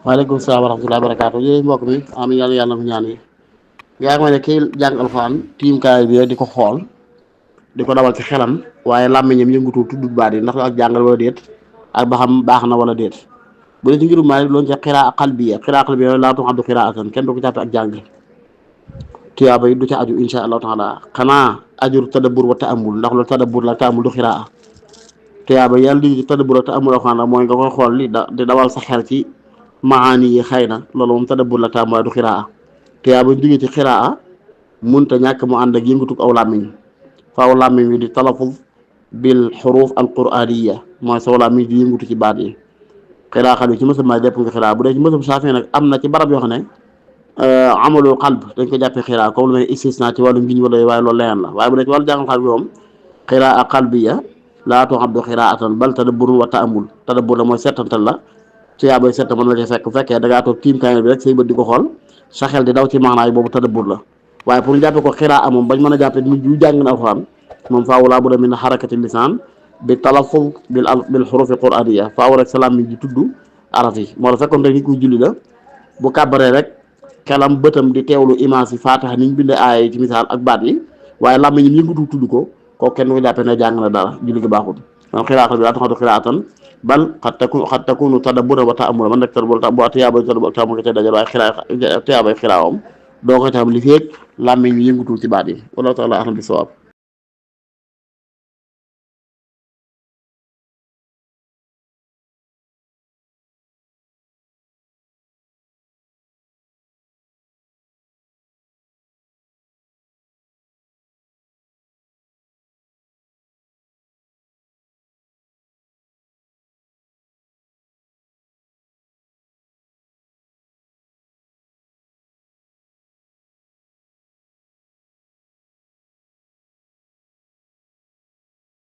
waaleykum salaam wa rahmatulah barakaatu yooyu mbokk mi am yàlla yàlla na ñaan yi yaa ngi ma ne kii jàng alxuraan tiimkaay bi di ko xool di ko dawal ci xelam waaye làmmiñam yëngutul tudd baat yi ndax ak jàngal wala déet ak ba xam baax na wala déet bu dee ci ngirum Maalik loolu ci xiraa qalbiya laa tu'addu qiraatan kenn du ko jàppe ak jàng tiyaaba yi du ca aju insha allahu taala xanaa ajur tadabbur wa ta'ammul ndax loolu tadabbur la ta'ammul du xiraa tiyaaba yàlla di tadabbur wa ta'ammul alxuraan mooy nga koy xool di dawal sa xel ci maani yi xëy na loolu moom tadabbur la ta'ammul du xiraa tiyaaba ñu jógee ci xiraa munta ñàkk mu ànd ak yëngatug aw làmmiñ faaw làmmiñ wi di talafuz bil xuruf al qur'aniya mooy saw làmmiñ di yëngatu ci baat yi xiraa xam ne ci mësab maa jàpp nga xiraa bu dee ci mësab Saafi nag am na ci barab yoo xam ne amalu qalb dañ ko jàppee xiraa comme lu mel istisna ci wàllu ngiñ wala waaye loolu leneen la waaye bu dee ci wàllu jàngal xal bi moom xiraa qalbiya laa tu'addu qiraatan bal tadabburun wa ta'ammul tadabbur la mooy settantal la ci yaa booy setta mën la ci fekk bu fekkee da ngaa toog tiim kaamil bi rek say bët di ko xool sa xel di daw ci maanaay boobu tadabbur la waaye pour ñu jàppe ko xiraa moom bañ mën a jàppe nit yu jàng na alxuraan moom faaw laa bu da min xarakati lisaan bi talaffuz bil xurufi qur'aniya faaw rek salaam mi di tudd araf yi moo la fekkoon te nit kuy julli la bu kàbbaree rek xelam bëtam di teewlu image yi faatiha ni ñu bindee aaya yi ci misaal ak baat yi waaye làmmiñ ñi yëngatu tudd ko kooku kenn ko jàppe ne jàng na dara julli gi baaxul man xiraata bi daa taxatu xiraatan bal xat takunu tadabbura wa ta'ammula man rek tadabbur bu tiyaabay tadabbur ta mu nga ca dajal waaye xiraa tiyaabay xiraawam doo ko tam li feeg làmmiñ ñi yëngatu ci baat yi wallahu ta'ala a'lam bis-sawaab